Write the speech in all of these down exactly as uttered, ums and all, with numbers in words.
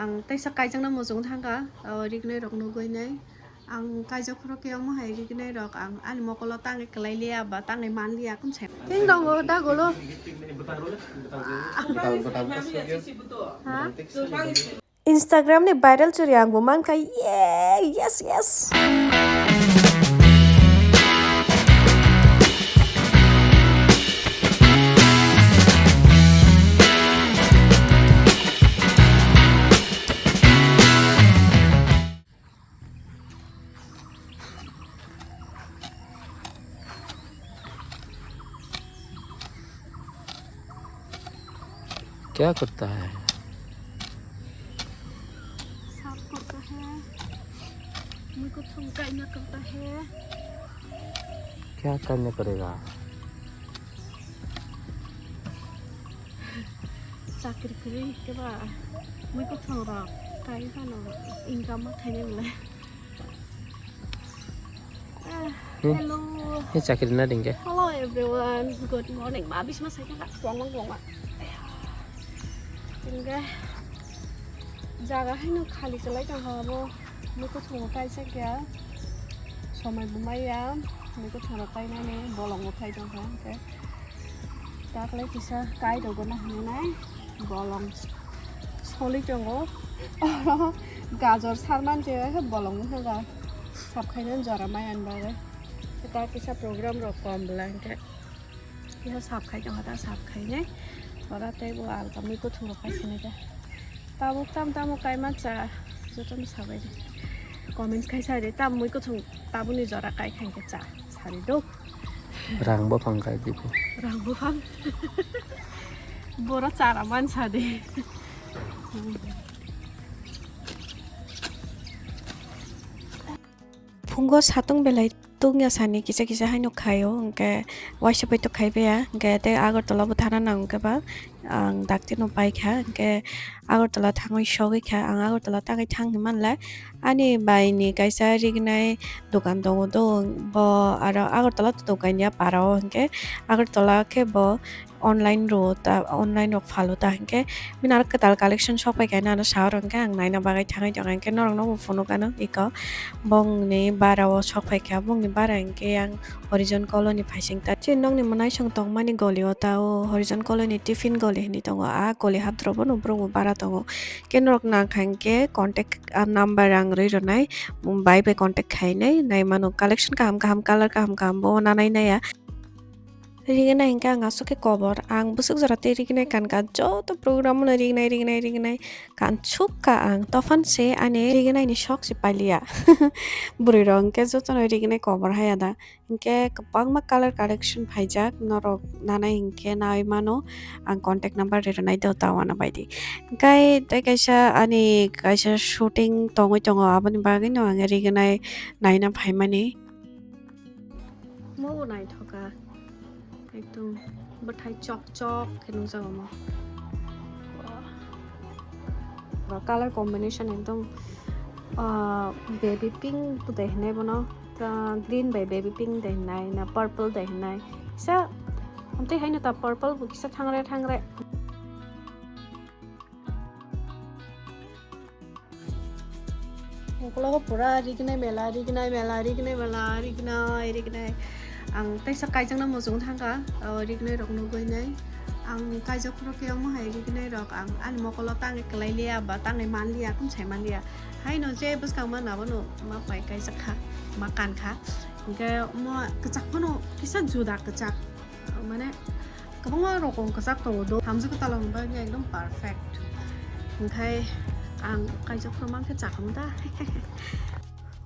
Ang teisa kaijakna muchung thangkha, o rignai rok nugwi nai. Ang kaijak phuru khe omo hai rignai rok ang ani mokolo tangwi kwlai liya ba tangwi man liya kung sai. Ting tongo da golo. Ha? Instagram ni viral churi ang bo mankha, yay, yes, yes. क्या करता है? साफ करता है। मुझको थूम काटना करता है। क्या करने पड़ेगा? Chakri kwrwi khe ba muikwthwng rok kai phano income ma khainai belai. Ah, Hmm. Hello. He chakri na ringke. Hello everyone, good morning. Ma bisma sai kha kwlangma kwlangma. Ringke jaga haino khali chalai tong kha bo muikwthwng kaisa kya. Somai bo maya muikwthwng rok kainani bolong bo khai tong kha hwnkhe. Taklai kisa kai rok no hinwi nai bolong soli tongo. Oro gajor sarman je bolong wngkha ga sap khainani jora maya ni bagwi. Ta kisa program rok kom bwla hinkhe kisa sap khai tongkha ta sap khainai. Oro tei bo alka muikwthwng rok khai sinai ta. Tabuk tam tamo kaima cha jotono sabai de. Comments khai sa de tam muikwthwng tabukni jora kai kha hinkhe cha sari dok. Rang buphang kai dibi. Rang buphang. Boro chara mansa de. Phungo satung belai tungya sani kisa kisa haino khaio, hwnkhe waisa bai to khai baya, hwnkhe tei Agartala bo thana nang hwnkhe ba ang dakti no paikha, hwnkhe Agartala thangwi sogwi kha, ang Agartala tangwi thang hinmanle ani bai ni kaisa rignai dokan tongo do, bo aro Agartala to dokan ya para o, hwnkhe Agartala khe bo online ro ta, online rok phalo ta, hwnkhe bini aro kwtal collection sok pai kha, ano sa oro hwnkhe ang naina bagwi thangwi tongo, hwnkhe norok no bo phunuk ano iko bongni bara o sok pai kha, bongni bara hwnkhe yang Horizon Colony phaising ta. Chini nokni mwnaisong tongmani goli o ta o Horizon Colony tiffin goli hinwi tongo. A goli habdrobo no borok bo bara tongo. Hwnkhe norok nang kha hwnkhe contact, ah, number ang rwi rwnai, bai bai contact khainai nai mano. Collection kaham kaham, color kaham kaham bo nanai naiya. Rignai hwnkhe ang aswk khe kobor. Ang bwswk jora tei rignai kankha, joto program no rignai, rignai, rignai kansuk kha ang. Tophan se ani rignai ni sok se pailiya. Bwrwi rok hwnkhe jotono rignai kobor haya da. Hwnkhe kwbangma color collection phaijak, norok nanai hwnkhe nawi mano. Ang contact number rirwnai do ta uanabaidi. Hwnkhe tei kaisa ani kaisa shooting tongwi tongo, aboni bagwino ang rignai naina phaimani. Mo bo naithoka. Ekdom bwthai chok chok khe nukjago mo. Color combination ekdom, ah, baby pink de hinai bono. Ta green bai baby pink de hinai, na purple de hinai. Kisa amtwi haino ta purple bo kisa thangre thangre. Ukologo pura rignai mela, rignai mela, rignai mela, rignai, rignai. Ang teisa kaijakna muchung thangkha, o rignai rok nugwi nai. Ang kaijak phuru khe omo hai rignai rok ang ani mokolo tangwi kwlai liya ba tangwi man liya, kung sai man liya. Haino je bwskang ma nabo no ma pai kaijak kha, ma kan kha. Hwnkhe omo kwchak phano kisa juda kwchak. Mane kwbangma rokom kwchak tongo do. Hamjwk kwtal rokni bagwi ekdom perfect. Hwnkhe ang kaijak phuru mankhe chakang da.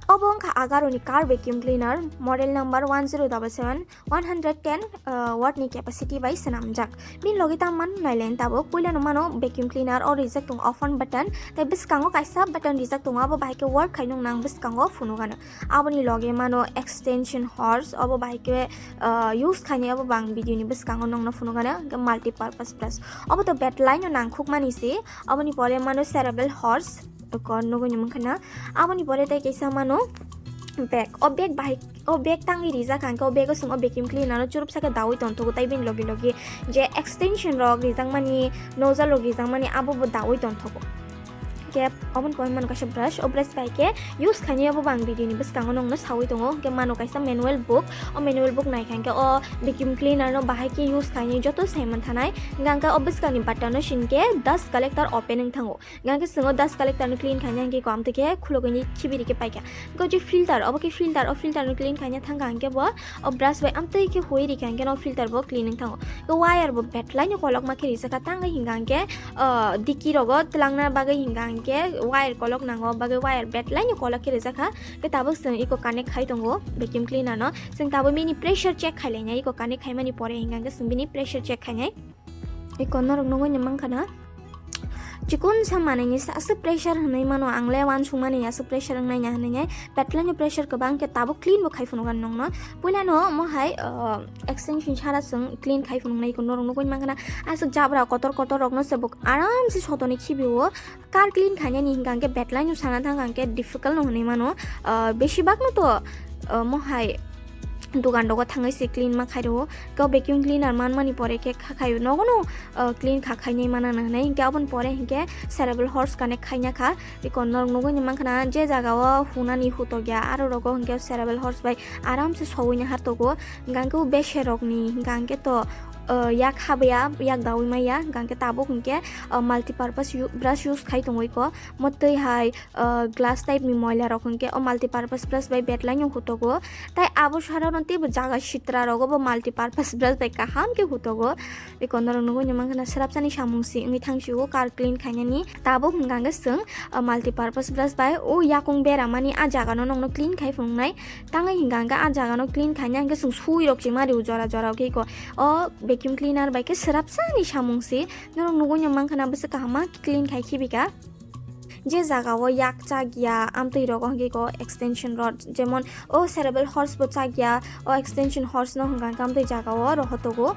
Obo wngkha Agaroni car vacuum cleaner, model number one zero double seven, one hundred ten, uh, watt ni capacity bai swnamjak. Bini logi tamo mano nailen tabuk, puilano mano vacuum cleaner o rijak tongo off on button, tei bwskango kaisa button rijak tongo, abo bahai khe work khai nung nang bwskango phunukgano. Aboni loge mano extension horse, obo bahai khe, ah, use khainai, obo bo ang video ni bwskango nongno phunukgano, hwnkhe multi purpose brush. Obo to bed line no nangkhukmani se, aboni pore mano cerebral horse, eko nugui ni mankha na. Aboni pore tei kaisa mano bag, o bag bahai, o bag tangwi rijak, hwnkhe o bag o chwng o vacuum cleaner no churupsa khe daui tongthogo, tei bini logi logi je extension rok rijakmani, nozzle rok rijakmani, abo bo daui tongthogo. Kep, omo koi mano kaisa brush, o brush bai khe use khainai abo bo ang video ni bwskango nongno sawi tongo, hwnkhe mano kaisa manual book, o manual book naikha hwnkhe o vacuum cleaner no bahai khe use khainai joto saiman thanai, hwnkhe o bwskangni button no sinkhe dust collector open wng thango, hwnkhe chwng o dust collector no clean khainai hwnkhe ko amtwi khe khulogwi khibi rikhe paikha, hwnkhe o je filter, obo khe filter, o filter no clean khaina thangkha hwnkhe bo o brush bai amtwi khe huwi rikha hwnkhe no filter bo clean wng thango. Khe wire bo betlaino kolokma khe rijak kha, tangwi hinga hwnkhe, ah, diki rogo twlangna bagwi hinga hwnkhe wire kolok nango, bagwi wire betlaino kolok khe rijak kha. Khe tabuk chwng iko connect khai tongo vacuum cleaner no. Chwng tabuk bini pressure check khai lainai, iko connect khaimani pore hinga hwnkhe chwng bini pressure check khainai. Iko norok nugwi ni mankha na. Chikon sa manwi ni sa aswk pressure hwnwi mano, ang le uansukmani aswk pressure wngnai na hwnwi nai, petlai ni pressure kwbang khe tabuk clean bo khai phunukha nokno. Puila no omo hai, ah, extension sara chwng clean khai phunuknai, iko norok nugwi mankha na aswk jabra kotor kotor rokno se bo aram se sotoni khibi o. Car clean khainani hingka hingke betlai no sana thang hingke difficult no hinui mano, ah, besibak no to, ah, mohai dogan rogo thangwi se clean ma khairwo, kau vacuum cleaner manmani pore khe kha khaio nogo no, ah, clean kha khainai mana no hinui, hingke aboni pore hingke cerebral horse connect khaina kha, iko norok nugui ni mankha na je jaga o hunani hutok ya aro rogo hingke cerebral horse bai aram se sowui nahar togo, hingka hingke o beser rok ni hingka hingke to, ah, yak habya, yak dawi maya, hingka hingke tabuk hingke, ah, multipurpose u-, brush use khai tongwi ko, mo twi hai, ah, glass type ni moila rok hingke o multipurpose brush bai betlai no hutogo, tai abo sara no teibo jaga sitra rogo bo multipurpose brush bai kaham ke hutogo, eko norok nugui no mankha na srapsa ni samung si wngwi thang si o car clean khainani, tabuk hingka hingke chwng, ah, multipurpose brush bai o yakung bera mani a jaga no nokno clean khai phunuknai, tangwi hingka hingke a jaga no clean khaina hingke chwng sui rok chima rio jora jora khe ko. O vacuum cleaner bai khe srapsa ni samung si. Norok nugui no mankha na bwswk kaham ma clean khai khibi ka. Je jaga o yak chak ya amtwi rogo hingke ko extension rod, jemon o cerebral horse bo chak ya, o extension horse no hingka hingke amtwi jaga o rohotogo.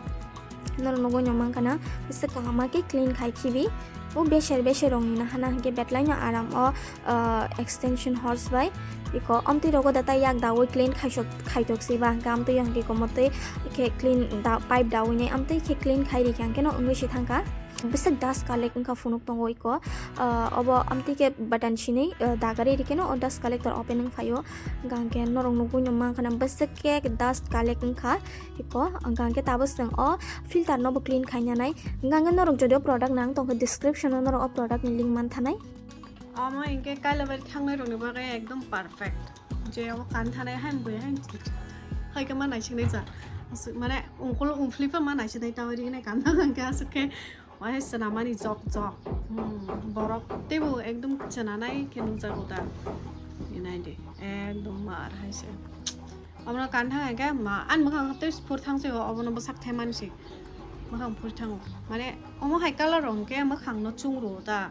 Norok nugui no mankha na bwswk kaham ma khe clean khai khibi. O beser beser rok ni nahana hingke betlai no aram o, ah, extension horse bai. Iko amtwi rogo da tai yak dawi clean khaisok khaitok si ba hingke amtwi hingke ko motwi khe clean da pipe dawi nai amtwi khe clean khai rikha hingke no wngwi si thangkha. Bwswk dust collect wngkha phunuk tongo iko, ah, obo amtwi khe button sinwi, ah, dagari rikhe no o dust collector open wngphaio. Hingke norok nugui no mankha na bwswk khe dust collect wngkha. Iko, hingka hingke tabuk chwng o filter no bo clean khaina nai. Hingka hingke norok jodi o product nang tongkha description o norok o product ni link manthanai. Omo hingke kailabari thangnai rokni bagwi ekdom perfect. Je omo kan thanai hain bui hain. Hai khe ma naisingnai ja. Aswk mane ungkul ungphli pha ma naisingnai ta ori nai kan thang hingke aswk khe. Wahe swnamani jok jok. Hmm, borok teibo ekdom chwnanai khe nukjago da. Inai di, ekdom mar hai se. Obono kan thang hingke ma, ani mwkhang tei phur thang se, obono bwsak thai mani se. Mwkhang phur thango. Mane, omo hai colour rok hingke mwkhang no chungrwo da.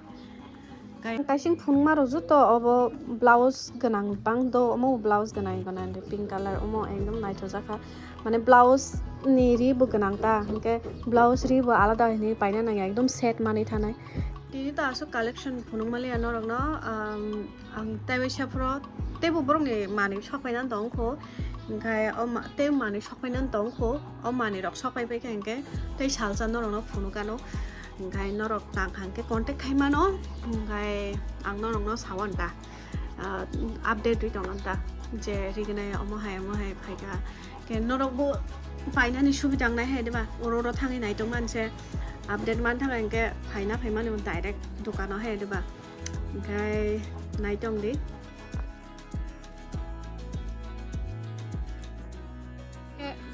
Kai-, kaising phunukma rok joto obo blouse gwnang bang do, omo blouse gwnang gwnang de pink colour, omo ekdom naithok jak kha. Mane blouse ni ri bo gwnang ta, hingke blouse ri bo alada hinui paina nang ya, ekdom set manui thanai. Tini ta aswk collection phunuk maliya norok no, um, ang tei waisa phoro teibo borok ni manui sok paina tong kho, hingke o ma-, tei manui sok paina tong kho, o manui rok sok pai pai khe hingke tei salsa norok no phunuk ano, hingke norok tang kha hingke contact khai mano, hingke ang norok no sawan ta. Ah, update ri tongna ta je rignai omo hai omo hai phaikha ke norok bo painani subida wngnai hai diba oro oro thangwi naitong man se update man thangkha hingke phaina phaimani direct dukano hai diba hingke naitong di.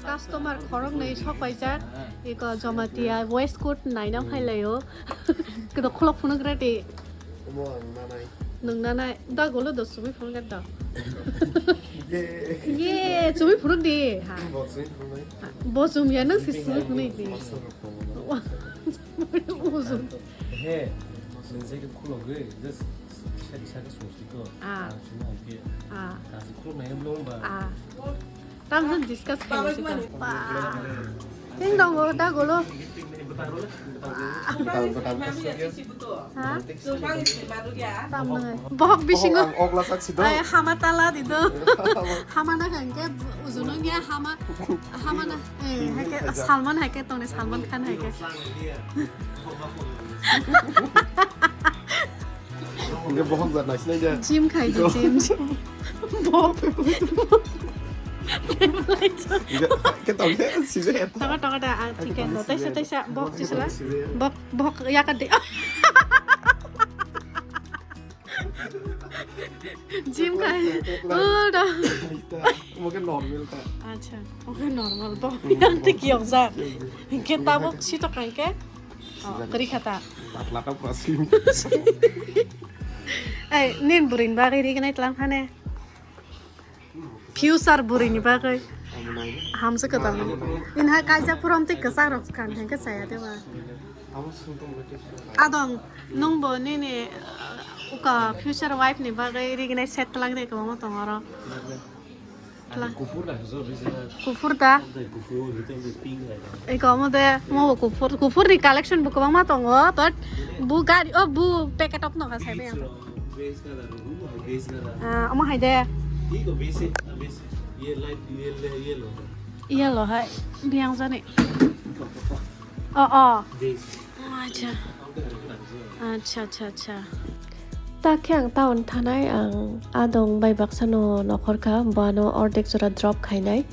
Customer khoroknwi sok paijak, iko Jamatia waistcoat naina phailaio. Kdo khulok phunuk ready. Omo ang nanai. Nwng nanai. Da golo do sumi phunuk da. Ye. Ye, sumi phunuk di. Ha. Bo sumi phunuk nai. Bo sumi ya nang si sumi phunuk di. Bo sumi phunuk nai. Uzun. He. Nwng jacket khulogwi just side side sumsi ko. Ah. Sumi hangke. Ah. Kasi khulok nai blong ba. Ah. Tamjani discuss khainai se ta. Ba. Ting tongo, da golo. Bwtang, bwtang. Ha? Tam nang. Bohok bisingo. Ang okla sak sido. Ai, hama tala dido. Hama na kangke, ujuno ya hama, hama na, eh, haike, Salman haike, tongni Salman Khan haike. Bwtang, bwtang. Hingke bohok jat naisinai de. Gym khai di, gym. Bob. Hingke, ke tong ke, sijak ya. Toko, toko da, ah, chicken do. Taisa, taisa, bob chisla. Bob, bob, ya ka di. Gym khai. Oh, da. Mo ke normal ta. Acha, mo ke normal, bob. Yang te kiyok ja. Hingke tabok sito khai ke. Oh, kari khata. Patla ta pura slim. Ei, nin burini bagwi rignai tlang phane. Future burini bagwi. Hamsa kwtal. Inha kaisa purom tei kwchak rok khan khe saya de ba. Adong, nungbo nini, uh, uka future wife ni bagwi rignai set tlang de kwbangma tongo oro. Tla. Kufur da, so bisa. Kufur da. Kufur, hitam de pink hai. Eko mo de, mo bo kufur, kufur ni collection bo kwbangma tongo, but bu gari, oh, bu packet of no ka sai de. Beige color, bu hai beige color. Ah, omo hai de. Iko beige, ah, beige. Ye light, ye le, yellow. Yellow hai, biang jani. Oh, oh. Beige. Oh, acha. Acha, acha, acha. Ta khe ang town thanai, ang adong bai baksano nokhor kha, bo ano ordek jora drop khainai.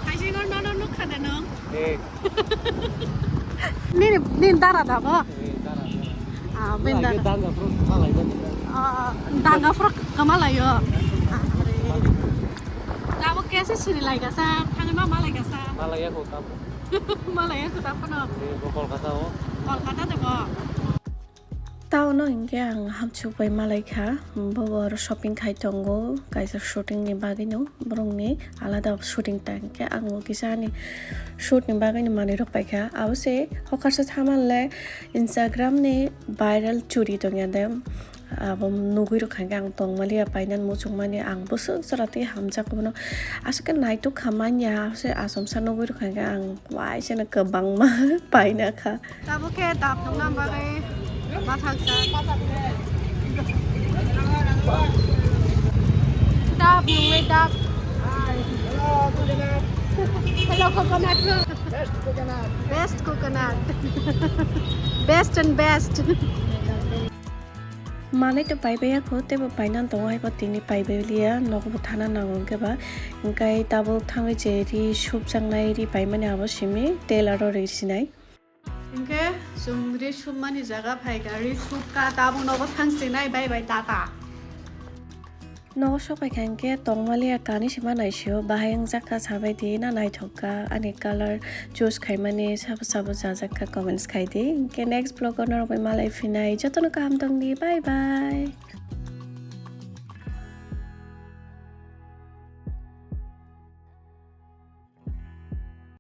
Kaisa no, no, no, nukha da no? Eh. Nini, nini dara da bo? Eh, dara, dara. Ah, ben dara. Danga pro khalai da. Ah, danga pro kamalayo. Ah, are. Tabo kesa siri lai gasa, thangma malai gasa. Malai ya ko tabo. Malai ya ko tabo no. Eh, bo Kolkata o. Kolkata de bo. Town o hinkhe ang hamchuk bai malai kha, bo bo oro shopping khai tongo, kaisa shooting ni bagwi no, borok ni alada shooting ta hinkhe ang bo kisa ani shoot ni bagwi no manwi rok pai kha, abo se hokarsa thaman le Instagram ni viral churi tongya de, abo nugwi rok kha hinkhe ang tongmaliya painani muchungmani ang bwswk jora tei hamjak bono aswk khe naitok kha manya, se achomsa nugwi rok kha hinkhe ang waisano kwbangma paina kha. Tabuk khe dap nungna bagwi bathakjak. Dap nungwi dap. Hello, coconut. Best coconut. Best coconut. Best and best. Manwi to paibai ya kho, teibo paina tongo hai bo tini paibai liya, nogo bo thana nango hwnkhe ba. Hwnkhe tabuk thangwi je ri supjaknai, ri paimani abo simi tailor o ri sinai. Hwnkhe chwng ri supmani jaga phaikha, ri supkha, tabuk nogo thang sinai, bye bye, tata. Nogo sokphaikha hwnkhe tongmaliya kani sima naisio, bahai wngjakha sabaidi na naithok kha, ani colour choose khaimani sabo sabo chajakha, comments khaidi. Hwnkhe next vlog o norokbai malai phinai, jotono kaham tongdi, bye bye.